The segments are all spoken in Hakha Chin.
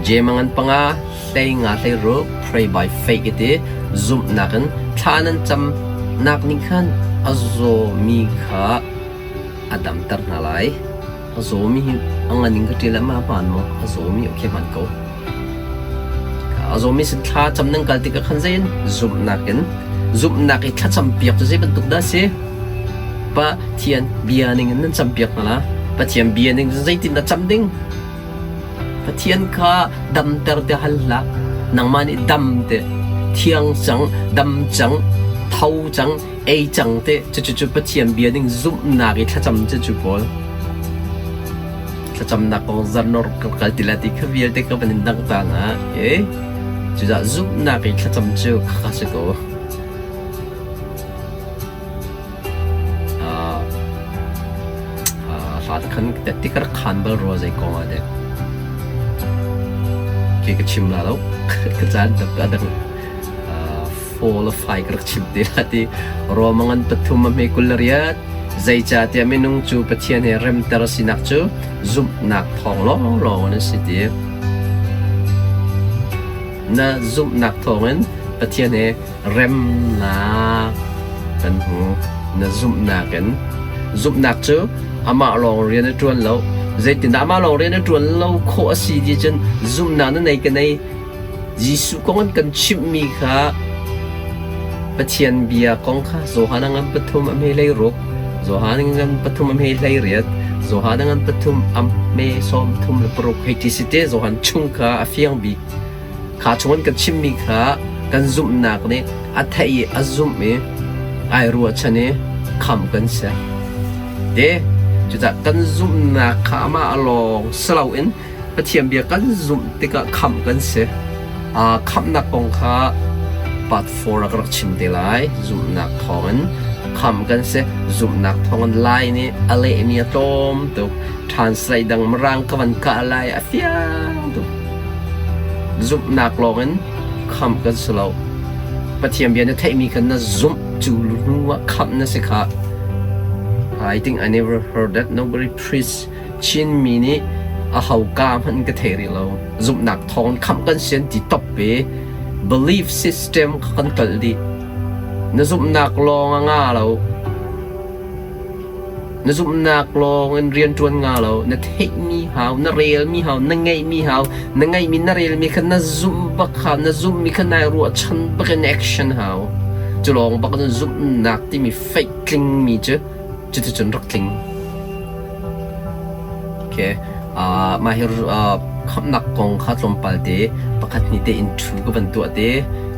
Jeim a ngan panga, 15 16 pray by faith i ti zumhnak in thla nan camnak nih khan a zawmi kha a damter hna lai. A zawmi hi a ngan in ka ṭial ah ma hmaan maw? A zawmi okay hmaan ko. A zawmi sin thla cam nan kal tikah khan zei in zumhnak in zumhnak i thlacam piak cu zei bantuk dah a si? Pathian bia ning in nan campiak hna la. Pathian bia ning cun zeitin dah cam ding? Pathian kha damter te hal hlah. Nangmah nih dam te, thiang cang, dam cang, tho cang, ei cang te cucu Pathian bia ning zumhnak i thlacam cucu pawl. Thlacamnak kong zarnor ka kal ti la ti kha vialte ka van in dangh ta nga. Okay? Cucaah zumhnak i thlacam cu kha si ko. Hlat khan ti ka rak khan bal rua zei kong ah dek. Ke ka chim la lo. Ka caan tak a dang fall a fai ka rak chim te la ti. Romangan pathum a hme 28 zeicahtiah minung cu Pathian he remter sinak cu zumhnak thawng lawnglawng in a si ti. Na zumhnak thawngin Pathian he remnak kan hmu. Na zumhnak in zumhnak cu amah lawng rian a ṭuan lo. Zeitindah amah lawng rian a ṭuan lo khawh a si ti cun zumhnak na nei ka nei. Jesuh kong an kan chimhmi kha Pathian bia kong kha Johan a ngan pathum a hme hlei ruk, Johan a ngan pathum a hme hlei riat, Johan a ngan pathum a hme sawm thum le paruk hei ti si te Johan chung kha a fiang bik. Kha chung an kan chimmi kha kan zumhnak nih a theih i a zumh i ai ruahchan i khamh kan si. Te cucaah kan zumhnak kha amah a lawng si loin Pathian bia kan zumh tikah khamh kan si. Khamhnak kong kha part 4 ah ka rak chim te lai. Zumhnak thawngin khamh kan si. Zumhnak thawngin Lai nih a lehmi a tlawm tuk. Translate dang Mirang ka van kah lai a fiang tuk. Zumhnak lawngin khamh kan si lo. Pathian bia na theihmi kha na zumh cu hnu ah khamh na si kha. I think I never heard that nobody preach Chinmi nih aho ka hmanh ka thei rih lo. Zumhnak thawng khamh kan si an ti top i belief system kha kan tlolh dih. Na zumhnak lawng a nga lo. Na zumhnak lawng in rianṭuan nga lo. Na theihmi hau, na relmi hau, na ngeihmi hau, na ngeihmi na relmi kha na zumh bak hau, na zumhmi kha nai ruahchan bak in action hau. Cu lawng bak in zumhnak timi faith tlingmi cu cuticun rak tling. Okay. Mah hi khamhnak kong kha tlawmpal te pakhat hnih te in thu ka van tuah te.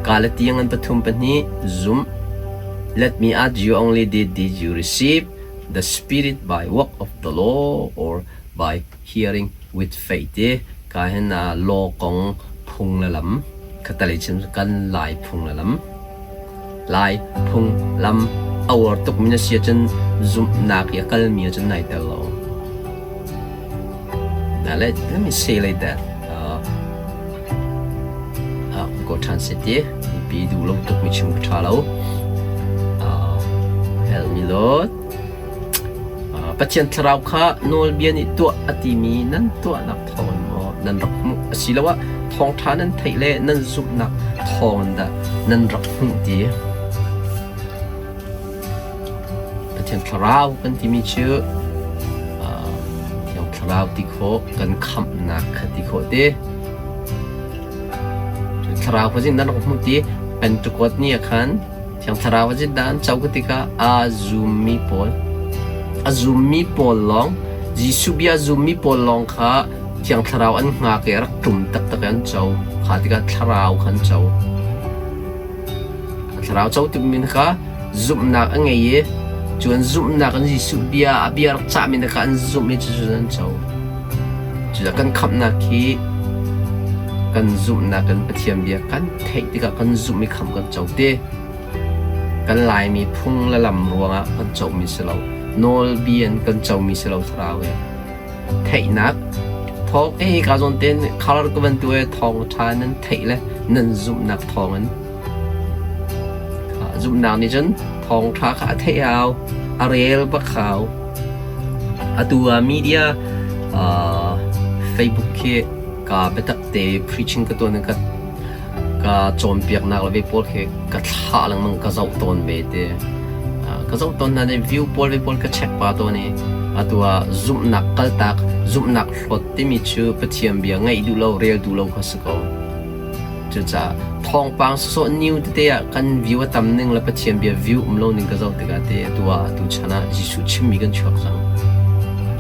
Galati ngan pathum pahnih zumh. Let me ask you only did did you receive the Spirit by work of the law or by hearing with faith ti ka hin law kong phung le lam khatalei chim kan lai phung le lam lai phung lam a uar tuk mi na si ahcun zumhnak i a kal mi ahcun nai tel lo. Now let me say like that. Go ṭhan seh ti mipi duh lo tuk mi chim ka ṭha lo. Help me Lord. Pathian thlarau kha nawlbia nih tuah a timi nan tuahnak thawngin maw nan rak hmuh asiloah thawngṭha nan theih le nan zumhnak thawngin dah nan rak hmuh ti. Pathian thlarau kan timi cu Thiang Thlarau ti khawh kan khamhnak kha ti khawh te. Thlarau kha zin dan rak hmuh ti Pentecost ni ah khan Thiang Thlarau kha zin dan co ka tikah a zummi pawl a zummi pawl lawng Jesuh bia zummi pawl lawng kha Thiang Thlarau an hngak i a rak ṭum taktak i an co. Kha tikah Thlarau kha an co. Thlarau co timi kha zumhnak a ngei i cu an zumhnak in Jesuh bia a bia rak cahmi kha an zumh i cucu an co. Cucaah kan khamhnak hi kan zumhnak in Pathian bia kan theih tikah kan zumh i khamh kan co te. Kan Laimi phung le lam ruangah kan comi si lo. Nawlbia in kan comi si lo thlarau hi. Theihnak thawng eh ka zawn ten color ka van tu e thawng ṭha nan theih le nan zumhnak thawng in zumhnak nih cun thawngṭha kha a theih hau, a rel bak hau. Atu ah media Facebook khi ka. Ka biatak te preaching ka tuan in ka ka cawnpiaknak le ve pawl khi ka thlah lengmang ka zoh tawn ve te. Ka zoh tawn hna i view pawl ve pawl ka check pa tawn i atu ah zumhnak kaltak, zumhnak hlawt timi cu Pathian bia ngaih duh lo, rel duh lo kha si ko. Cucaah thawngpang sawsawh new tete ah kan view a tam ning le Pathian bia view um lo ning ka zoh tikah te atu ah atu chan ah Jesuh chimmi kan chuak cang.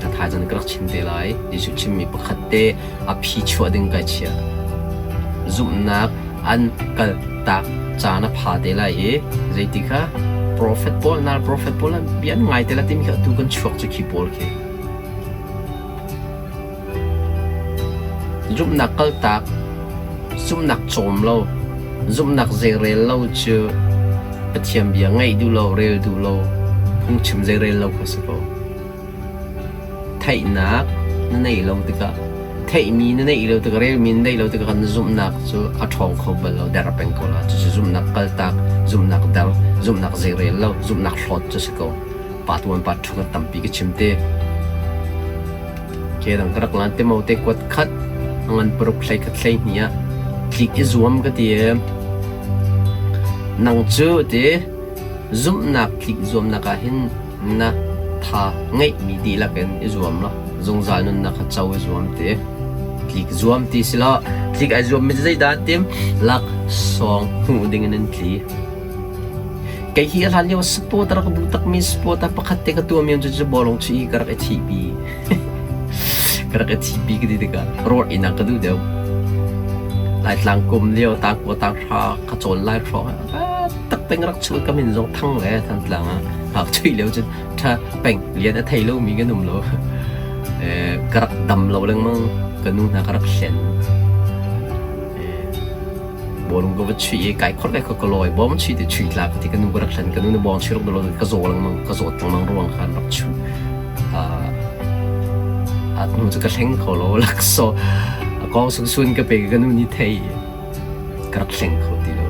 A thaizang ka rak chim te lai. Jesuh chimmi pakhat te a phi chuah ding kai chiah. Zumhnak an kaltak caan a pha te lai i zeiti kha prophet pawl nal prophet pawl an bia an ngai te la timi kha atu kan chuak cu khi pawl khi. Zumhnak kaltak, zumhnak cawm lo, zumhnak zeirel lo cu Pathian bia ngaih duh lo, rel duh lo, phungchim zeirel lo kha si ko. Theihnak na neih lo tikah, theihmi na neih lo tikah, relmi na neih lo tikah kan zumhnak cu a ṭhawng kho bal lo, der peng ko la. Cucu zumhnak kaltak, zumhnak der, zumhnak zeirel lo, zumhnak hlawt cu si ko. Pa tuan pa ṭhu kan tampi ka chim te. Kedang ka rak lan te mo te kuat khat a ngan paruk hlei khat hlei hnih ah tlik i zuam ka ti i nang cu ti zumhnak tlik zuamnak ah hin na tha ngeihmi dihlak in i zuam law zungzal nunnak kha co i zuam ti tlik zuam ti si lo tlik ai zuam mi zeidah tim laksawng hmuh ding in an tli. Kei hi a hlan lio sport a rak duh takmi sport ah pakhat te ka tuahmi cu cu bawlung chuih hi ka rak i thihpi. Ka rak i thihpi ka ti tikah rawl inn ah ka duh deuh. Laitlang kum lio tangkua tanghra ka cawn lai hrawng ah tak peng rak chuih ka min zong thang le Thantlang ah hak chuih lio cun ṭha peng lian a thei lomi kan um lo. Ka rak dam lo lengmang ka nu hna ka rak hlen. Bawlung ka va chuih i kai khor kai khor ka lawi bawm chuih ti chuih tla ka ti ka nu ka rak hlan ka nu na bawng chuih rak dolo ka zaw lengmang ka zawt lengmang ruang khan rak chuh a nu cu ka hleng kho lo lakso a kong sung sun ka pe ka nu ni thei ka rak hleng kho ti lo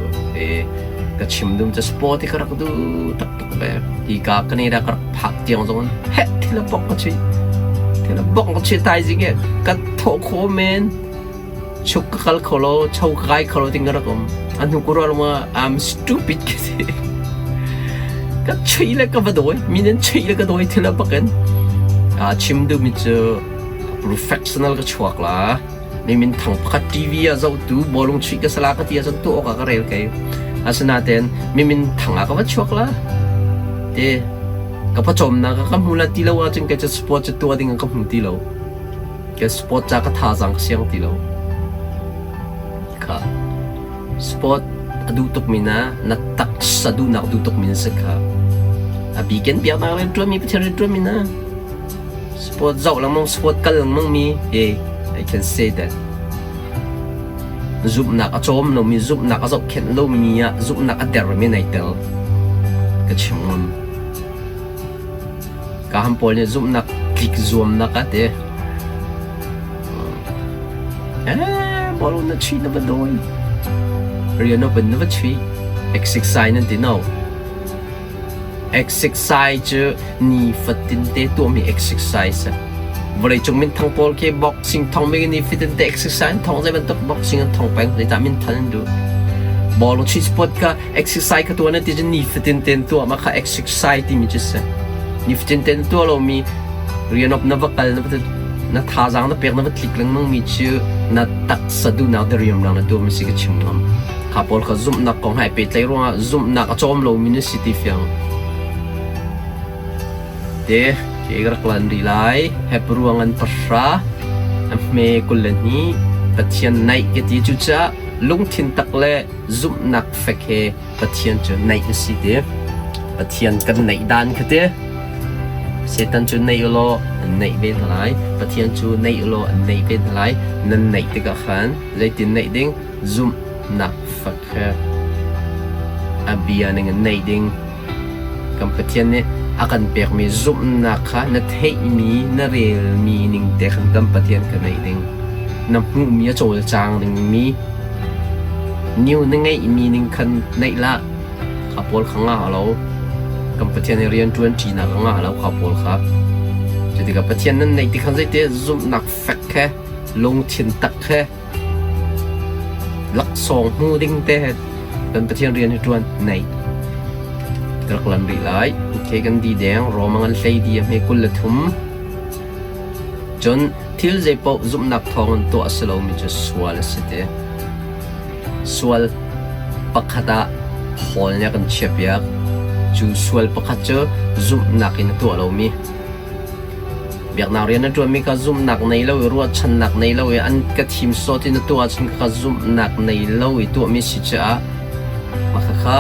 e ka chim dum ca sport ka rak du tak tuk ve hi ka ka ne da ka rak phak tiang zong he thil a bok ka chui thil a bok ka chui tai zing e ka tho kho men Chuk ka kal kho lo, cho ka kai kho lo ting ka rak um. A hnu ku ruah ah I'm stupid ka ti. Ka chui le ka va dawi. Mi nan chui le ka dawi thil a bakin. A chim duhmi cu professional ka chuak la. Mi min thang pakhat TV ah zohtu bawlung chuih ka sala ka ti ahcun tuah awk ah ka rel kei. Asinain mi min thang ah ka va chuak la. Te ka pawcawmnak ka hmu la ti lo ahcun kei cu sport cu tuah ding ka hmu ti lo. Ka sport ca ka thazaang ka siang ti lo. Kha sport a duh tukmi na na taksa duhnak duh tukmi na si kha. A bikin biaknak rian ṭuanmi Pathian rian ṭuanmi na sport zoh lengmang sport kal lengmang mi hey I can say that. Zumhnak a cawm lomi zumhnak a zohkhenh lomi ah zumhnak a dermi nai tel. Ka chim ngam. Kahan pawl nih zumhnak tlik zuamnak a ti. Eh, bawlung na chuih na va dawi. Rian open na va chuih. Exercise nan ti no. Exercise cu nifatin te tuahmi exercise. Vawleicung minthang pawl khi boxing thong mi nifatin te exercise thong zei bantuk boxing an thong peng zeicah minthan an duh. Bawlung chuih sport kha Exercise ka tuah na ti cun nifatin tein tuah ma kha exercise timi cu si. Nifatin tein tuah lomi rian op na va kal na va na thazaang na pek na va tlik lengmang mi cu na taksa duhnak diriamnak na tuah mi si ka chim ngam. Kha pawl kha zumhnak kong hai pehtlaih ruangah zumhnak a cawm lomi na si ti fiang. Te ke ka rak lan rih lai. Hebru ngan pahra a hme 22 Pathian naih ka ti cucaah lungthin tak le zumhnak fek he Pathian cu naih na si ti. Pathian kan naih dan kha ti. Satan cu naih ulaw an naih ve hna lai. Pathian cu naih ulaw an naih ve hna lai. Nan naih tikah khan zeitin naih ding? Zumhnak fek he a bia ning in naih ding. Kan Pathian nih a kan pekmi zumhnak kha na theihmi, na relmi ning te khan kan Pathian kha naih ding. Na hmuhmi a cawlcang dingmi new na ngeihmi ning khan naih lah. Kha pawl kha ngah lo. Kan Pathian nih rian ṭuan ṭinak a ngah lo kha pawl kha. Cutikah Pathian nan neih ti khan zeite zumhnak fek he. Lungthin tak he laksawng hmu ding te he kan Pathian rian hi ṭuan nei. Ka rak lan rih lai. Okay, kan di deng Roma ngan hlei di a hme 23. Cun thil zeipaoh zumhnak thawngin tuah a si lomi cu sual a si ti. Sual pakhat ah Paul nih a kan chiahpiak. Cu sual pakhat cu zumhnak in a tuah lomi. Biaknak rian na ṭuanmi kha zumhnak nei lo i ruahchannak nei lo i an ka thim sawh ti na tuah ahcun khakha zumhnak nei lo i tuahmi si caah mah khakha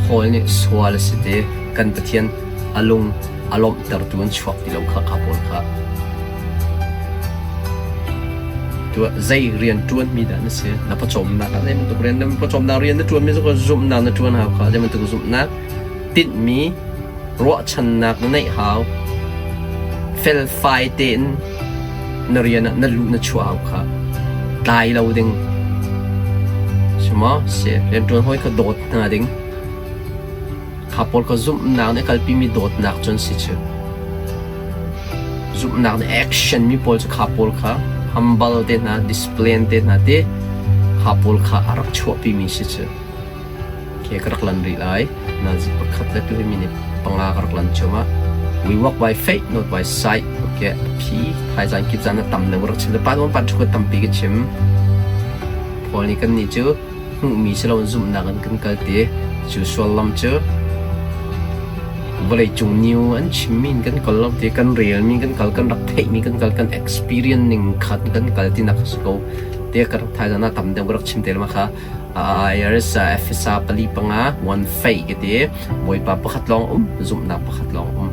Paul nih sual a si ti kan Pathian a lung a lawmhtertu an chuak ti lo kha kha pawl kha. Tuah zei rian ṭuanmi dah na si? Na pawcawmnak ah zei bantuk rian na pawcawmnak rian na ṭuanmi cu zumhnak na ṭuan hau kha zei bantuk zumhnak tinhmi ruahchannak na neih hau. Felfai tein na rian ah na luh na chuah hau kha. Tlai lo ding. Si maw? Si. Rianṭuan hawi kha dawt hna ding. Kha pawl kha zumhnak nih a kalpimi dawtnak cu an si cu. Zumhnak nih action mi pawl cu kha pawl kha humble te hna, discipline te hna ti kha pawl kha a rak chuahpimi si cu. Okay, ka rak lan rih lai. Nazi pakhat le tu hi minute panga ka rak lan cuahmah. We walk by faith, not by sight. Okay, phi thaizang kip zan a tam deuh rak chim. Pa pa thu tampi ka chim. Paul nih kan nih cu hmuhmi si loin zumhnak in kan kal ti. Cu sullam cu vawleicung new an chimmi in kan kal lo ti, kan relmi kan kal, kan rak theihmi kan kal, kan experience ning khan kan kal tinak a si ko. Tiah ka rak thaizang ah tam deuh ka rak chim te lama kha IRS FSA pali panga one faith ka ti. Bawipa pakhat lawng um, zumhnak pakhat lawng um.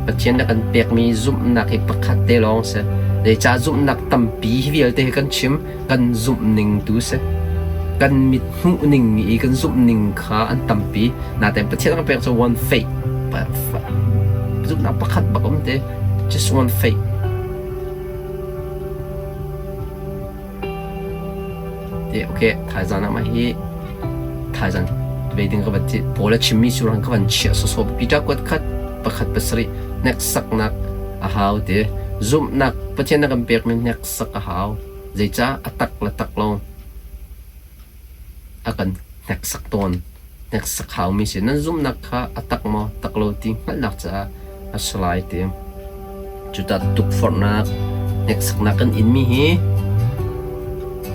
Pathian na kan pekmi zumhnak hi pakhat te lawng si. Zeicah zumhnak tampi hi vialte hi kan chim kan zumh ning tu si. Kan mit hmuh ning i kan zumh ning kha an tampi. Natein Pathian kan pek cu one faith. Zumhnak pakhat bak um te. Just one faith. Te okay, thaizan ah mah hi thaizan veiding ka van ti pawl a chimmi cu rang ka van chiah sawsawh Peter kuat khat pakhat pasarih hneksaknak a hau te zumhnak Pathian na kan pekmi hneksak a hau zeicah a tak le tak lo a kan hneksak tawn hneksak haumi si nan zumhnak kha a tak maw tak lo ti hngalhnak caah a si lai ti cuta tukforhnak hneksaknak kan inmi hi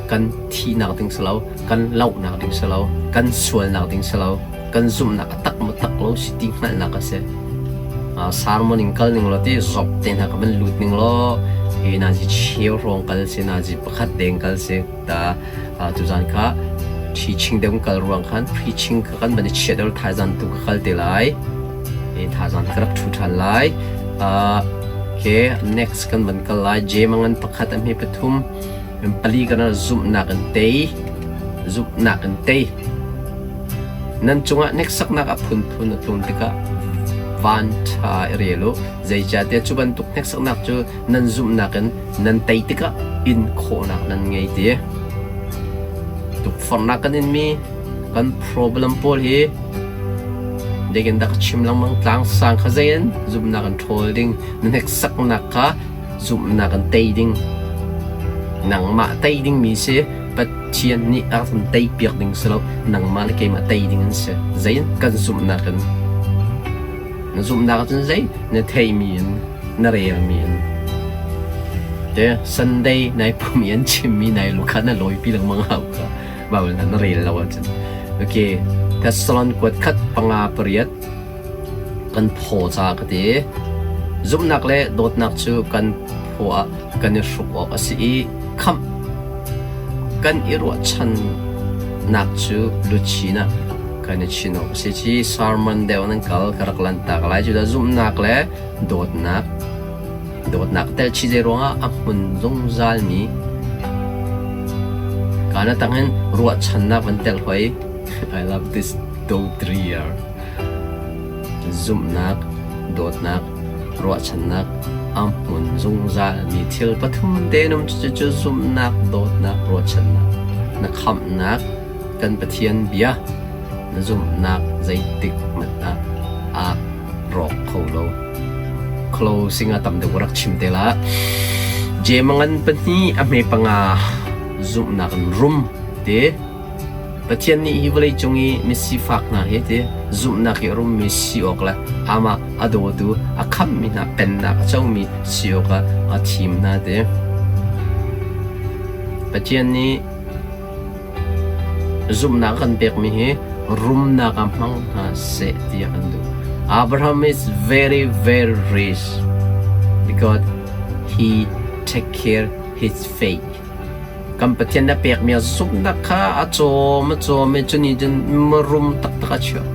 kan thihnak ding si lo kan lohnak ding si lo kan sualnak ding si lo kan zumhnak a tak maw tak lo si ti hngalhnak a si sermon in kal ning law ti zop te hna ka van lut ning law hi nazi cheu hrawng kal si nazi pakhat deng kal si ta tuzan kha teaching deuh kal ruang khan preaching kha kan van i chiah deuh thaizan tu ka kal te lai i thaizan ka rak thu than lai okay next kan van kal lai jemangan pakhat a hme pathum pali kan zumhnak in tei zumhnak in tei Nan cungah hneksaknak a phunphun a tlun tikah van ṭha i rel u. Zeicahtiah cu bantuk hneksaknak cu nan zumhnak in nan tei tikah in khawhnak nan ngei ti. Tukforhnak kan inmi kan problem pawl hi zeitin dah ka chim lengmang tlangsang kha zei in zumhnak in ṭhawl ding, na hneksaknak kha zumhnak in tei ding. Nangmah tei dingmi si Pathian nih a kan teipiak ding si lo, nangmah le keimah tei ding an si. Zei in kan zumhnak in. Na zumhnak ahcun zei na theimi in, na relmi in. Te Sunday nai pum i an chimmi nai lukha na lawipi lengmang hau kha. Bible na na rel lo ahcun. Okay, Thessalon kuat khat panga pariat kan phaw ca ka ti. Zumhnak le dawtnak cu kan phaw ah kan i hruk awk a si i khamh kan i ruahchannak cu luchin ah kan i chin awk a si. Ci sermon deuh nan kal ka rak lanhtak lai. Cudah zumhnak le dawtnak dawtnak tel chi zei ruangah a hmun zungzalmi kana tangin ruahchannak van tel hoi. I love this dotria. Zumhnak, dawtnak, ruahchannak a hmun zungzalmi thil pathum te num cucu zumhnak, dawtnak, ruahchannak. Na khamhnak kan Pathian bia na zumhnak zeitik hmanh ah aa rawk kho lo. Closing ah tam deuh rak chim te la. Jeim a ngan pahnih a hme panga zumhnak in rum ti. Pathian nih hi vawleicung i misifak hna hi ti zumhnak i a rummi si awk le amah a dawtu a khamhmi hna pennak a comi si awkah a thim hna ti. Pathian nih zumhnak a kan pekmi hi rumnak ah hmang hna seh tiah kan duh. Abraham is very very rich because he take care his faith. Kan Pathian na pekmi a zumhnak kha a cawm a cawm i cunih cun rum taktak a chuak.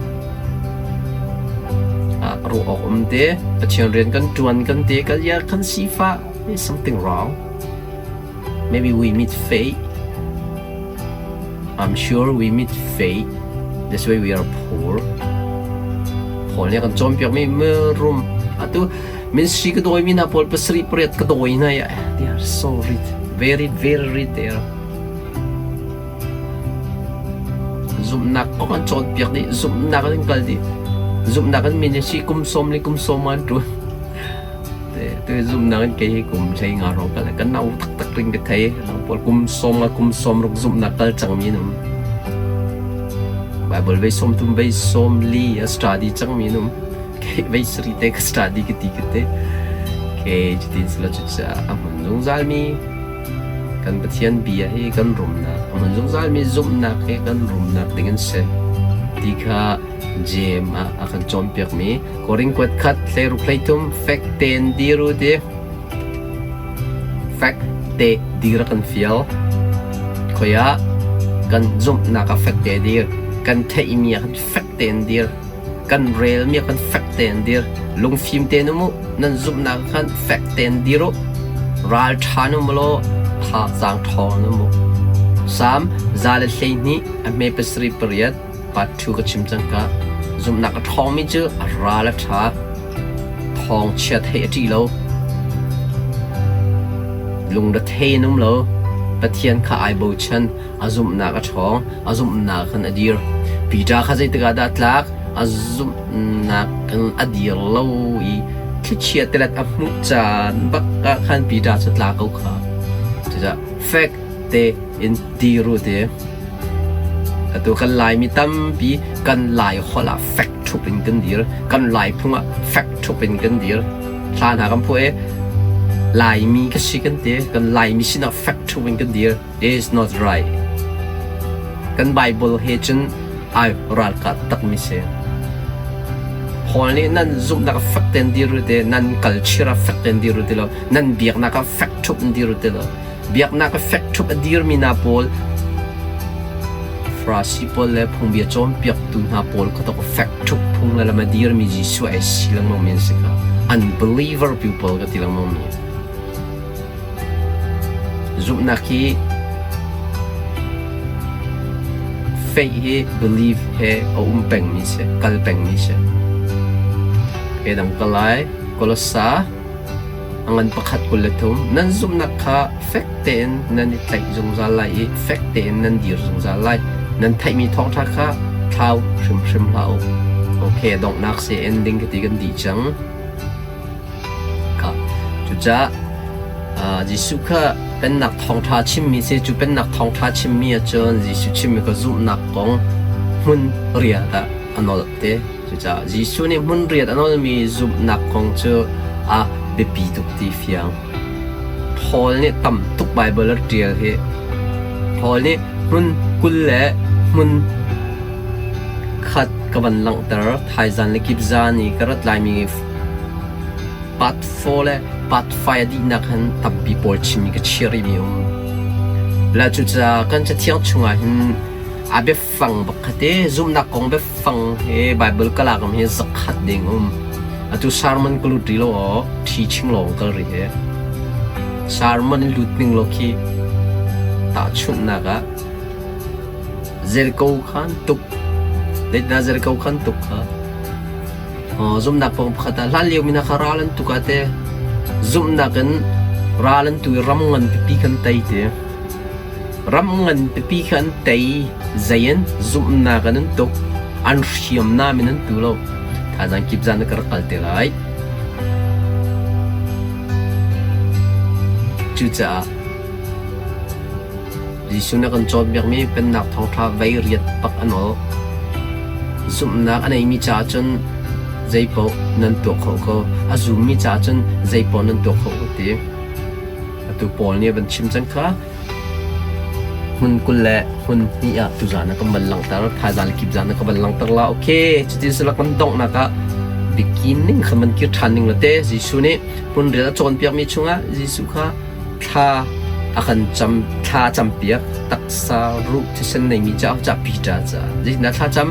Ah, ruah awk um te, Pathian rian kan ṭuan kan ti, kan ya kan sifah, is something wrong. Maybe we meet fate. I'm sure we meet fate. That's why we are poor. Paul nih a kan cawnpiakmi mirum atu ministry ka dawimi hna pawl pasarih pariat ka dawi hna i they are so rich very very rich they are zumhnak kong an cawnpiak dih zumhnak an kal dih zumhnak an ministry kum sawm le kum sawm an ṭuan Tu zumhnak in kei hi kum hlei nga hrawng kal kan nau taktak ring ka thei. Pawl kum sawm nga kum sawm ruk zumhnak kal cangmi an um. Bible vei sawm thum vei sawm li a study cangmi an um. Kei vei sari te ka study ka ti ka te. Kei cutin sila cucaah a hmun zungzal mi kan Pathian bia hi kan rumnak a hmun zungzal mi zumhnak hi kan rumnak ding an si ti kha Jeim ah a kan cawnpiakmi Korin kuat khat hleiruk hleithum fek tein dir u ti. Fek te dir a kan fial. Khoi ah kan zumhnak ah fek te dir. Kan theihmi ah khan fek tein dir. Kan relmi ah khan fek tein dir. Lungfim tein um u. Nan zumhnak ah khan fek tein dir u. Ral ṭha um law thazaang ṭhawng um u. Salm 112 a hme pasarih pariat Part 2 ka chim cang ka. Zumhnak a ṭhawngmi cu a ral a ṭha. Thawngchia theih a ṭih lo. Lungrethei in um lo. Pathian kha ai bochan. A zumhnak a ṭhawng. A zumhnak khan a dir. Peter kha zeitik ah dah a tlak? A zumhnak in a dir lo i thlichia tilet a hmuh caan bak ah khan Peter cu tla ko kha. Cucaah fek tein dir u ti. Atu kan Laimi tampi kan Lai holh ah fek ṭhup in kan dir. Kan Lai phung ah fek ṭhup in kan dir. Hla hna kan phuah i Laimi ka si kan ti. Kan Laimi sinah fek ṭhup in kan dir. It is not right. Kan Bible he cun ai ralkah takmi si. Paul nih nan zumhnak ah fek tein dir u ti, nan culture ah fek tein dir u ti lo, nan biaknak ah fek ṭhup in dir u ti lo. Biaknak a fek ṭhup a dirmi hna pawl Farasi pawl le phungbia cawnpiaktu hna pawl kha tawk fek ṭhup phung le lam a dirmi Jesuh ai si lengmangmi an si kha. Unbeliever people ka ti lengmangmi. Zumhnak hi faith hi believe he a um pengmi si, kal pengmi si. Ke dang ka lai, Kolosa A ngan pakhat 23 Nan zumhnak kha fek tein nan i tlaih zungzal lai i fek tein nan dir zungzal lai. Nan theihmi thawngṭha kha thlau hrimhrim hlah u. Okay, donghnak si ending ka ti kan dih cang. Kha. Cucaah Jesuh kha pennak thawngṭha chimmi si cu pennak thawngṭha chimmi ahcun Jesuh chimmi kha zumhnak kong hmun riat ah a nolh te. Cucaah Jesuh nih hmunriat a nawlmi zumhnak kong cu a biapi tuk ti fiang. Paul nih tam tuk Baibal a ṭial hi. Paul nih hmun 20 le hmun khat ka van langhter. Thaizan le kipzan i ka rat laimi part 4 le part 5 a dihnak hin tampi pawl chimmi ka chia rihmi um. Le cucaah kan cathiang chungah hin a biafang pakhat i zumhnak kong biafang hi Bible ka lak hi zakhat ding um. Atu sermon ka lut rih lo aw, teaching lawng kal rih hi. Sermon in lut ning lo khi tahchunhnak ah Jericho khan tuk Letna Jericho khan tuk kha zumhnak kong pakhat ah hlan lio mi hna kha ral an tuk ah te zumhnak in ral an tu i ram ngan pipi kan tei ti. Ram ngan pipi kha an tei, zei in zumhnak in an tuk, an hriamnam in an tu lo. Thazaang kip zan na ka rak kal te lai. Cucaah Jesuh nih a kan cawnpiakmi Pennak thawngṭha vei riat bak a nawl. Zumhnak a neimi caah cun zeipaoh nan tuah khawh ko. A zummi caah cun zeipaoh nan tuah khawh ko ti. Atu Paul nih a van chim cang kha hmun 20 le hmun hnih ah tuzaan ah kan van langhter. Thaizaan le kipzaan ah ka van langhter la. Okay, cutin sila kan donghnak ah beginning kha man kir ṭhan ning la te. Jesuh nih hmun rial a cawnpiakmi chungah Jesuh kha thla a kan cam thla a campiak taksa ruh thisen neimi caah ca Peter caah zeitindah thla cam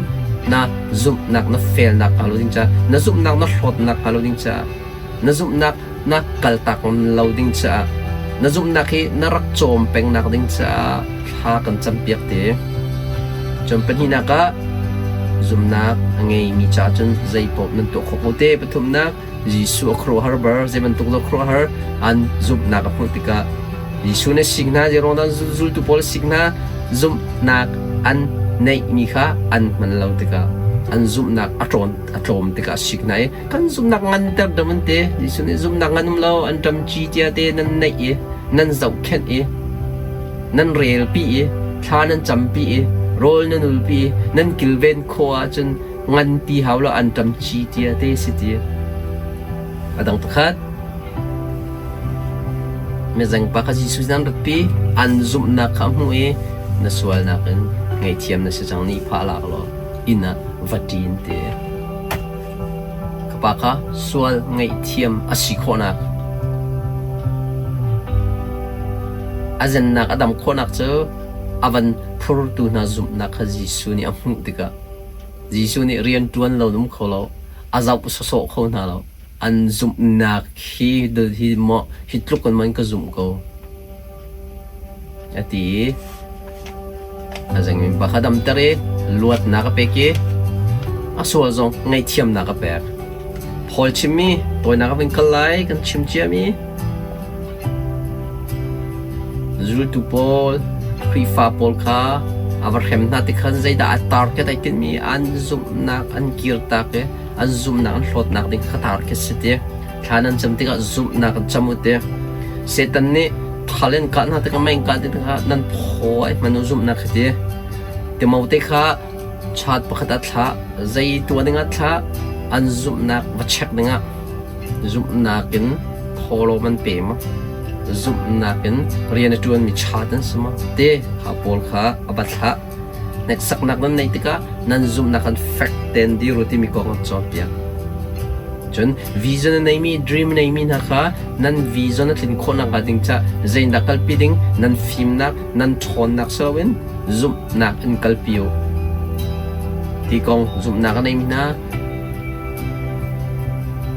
na zumhnak na felnak hnga lo ding caah na zumhnak na hlawtnak hnga lo ding caah na zumhnak na kaltak lo ding caah na zumhnak hi na rak cawm pengnak ding caah thla kan campiak te. Cun pahnihnak ah zumhnak a ngeimi caah cun zeipaoh nan tuah khawh ko te. Pathumnak Jesuh a khuaruahhar bar zei bantuk dah khuaruahhar an zumhnak a hmuh tikah Jesuh nih sik hna zei ruang dah zultu pawl sik hna zumhnak an neihmi kha an hman lo tikah an zumhnak a ṭawn a tlawm tikah sik hna i kan zumhnak nganter dam an ti. Jesuh nih zumhnak ngan um lo an ṭam ci tia te nan neih i nan zohkhenh i nan relpi i thla nan campi i rawl nan ulpi i nan kilven khawh ahcun ngan ti hau lo an ṭam ci tia te si ti. A dang pakhat mizengpa kha Jesuh nan ratpi an zumhnak kha a hmuh i na sualnak in ngaihthiam na si cang ni phah lak law inn ah va ṭin ti. Ka pa kha sual ngaihthiam a si khawhnak a zennak a dam khawhnak cu a van phurtu hna zumhnak kha Jesuh nih a hmuh tikah Jesuh nih rian ṭuan lo um kho lo, a zoh sawsawh kho hna lo. An zumhnak hi hi maw hi tluk in man ka zumh ko a ti i a zengmi pa kha damter i luatnak a pek i a sual zong ngaihthiamnak a pek. Paul chimmi tawinak a vun kal lai kan chim ciami Zultu pawl, Khrihfa pawl kha a va hrem hna ti khan zeidah a target ai tinhmi an zumhnak an kirtak i an zumhnak an hlawtnak ding kha target si ti. Thla nan cam tikah zumhnak in cam u ti. Satan nih thal in kah hna tikah mei in kah tikah nan phaw ai hman u zumhnak khi ti. Timote kha chat pakhat ah thlah, zei tuah dingah thlah, an zumhnak va check dingah Zumhnak in thawhlawm an pe maw? Zumhnak in rian a ṭuanmi chat an si maw? Te kha pawl kha a va thlah. Hneksaknak nan neih tikah nan zumhnak an fek tein dir u timi kong an cawnpiak. Cun vision a neimi, dream a neimi hna kha nan vision a tlin khawh nakhnga ding caah zeidah kalpi ding nan fimnak, nan ṭhawnnak si loin zumhnak in kalpi u. Ti kong zumhnak a neimi hna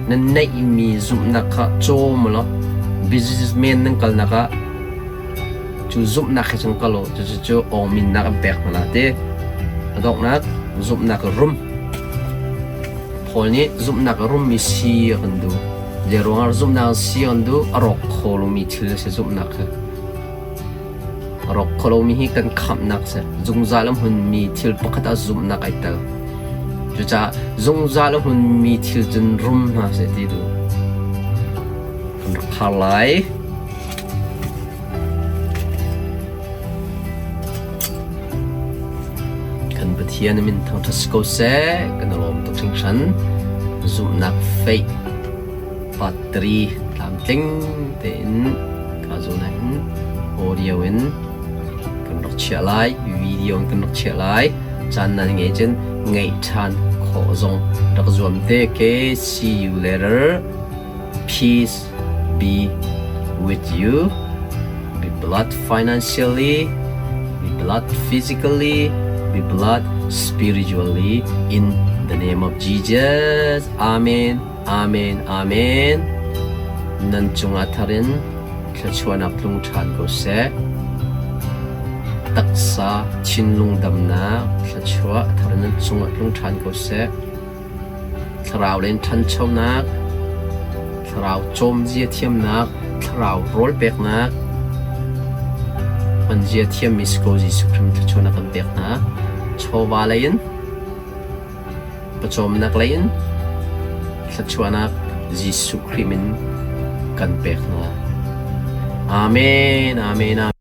Na neihmi zumhnak kha cawm law businessman nan kalnak ah cu zumhnak he cun kal u. Cucu awngminnak an pek hna la ti. A donghnak zumhnak rum. Paul nih zumhnak a rummi si a kan duh. Zeiruangah zumhnak si a kan duh? A rawk kho lomi thil a si zumhnak hi. A rawk kho lomi hi kan khamhnak si. Zungzal a hmunmi thil pakhat ah zumhnak ai tel. Cucaah zungzal a hmunmi thil cun rum hna seh ti duh. Kan rak khar lai. Kan Pathian min thangṭhat si ko seh. Kan i lawm tuk hringhran. Zumhnak faith battery tlamtling tein ka zawn ah hin audio in kan rak chiah lai, video in kan rak chiah lai. Caan nan ngeih cun ngaih ṭhan khawh zong rak zuam te. Okay, see you later. Peace be with you. Be blessed financially, be blessed physically, be blessed spiritually in the name of Jesus. Amen. Amen. Amen. Nan cungah thar in thluachuahnak tlung ṭhan ko seh. Taksa thinlung damnak thluachuah thar nan cungah tlung ṭhan ko seh. Thlarau len ṭhanchonak, thlarau cawmzia thiamnak, thlarau rawl peknak, hmanzia thiammi si ko Jesuh Khrih thluachuahnak kan pek hna. Chawva lei in Pawcawmnak lei in thluachuahnak Jesuh Khrih min kan pek hna. Amen. Amen. Amen.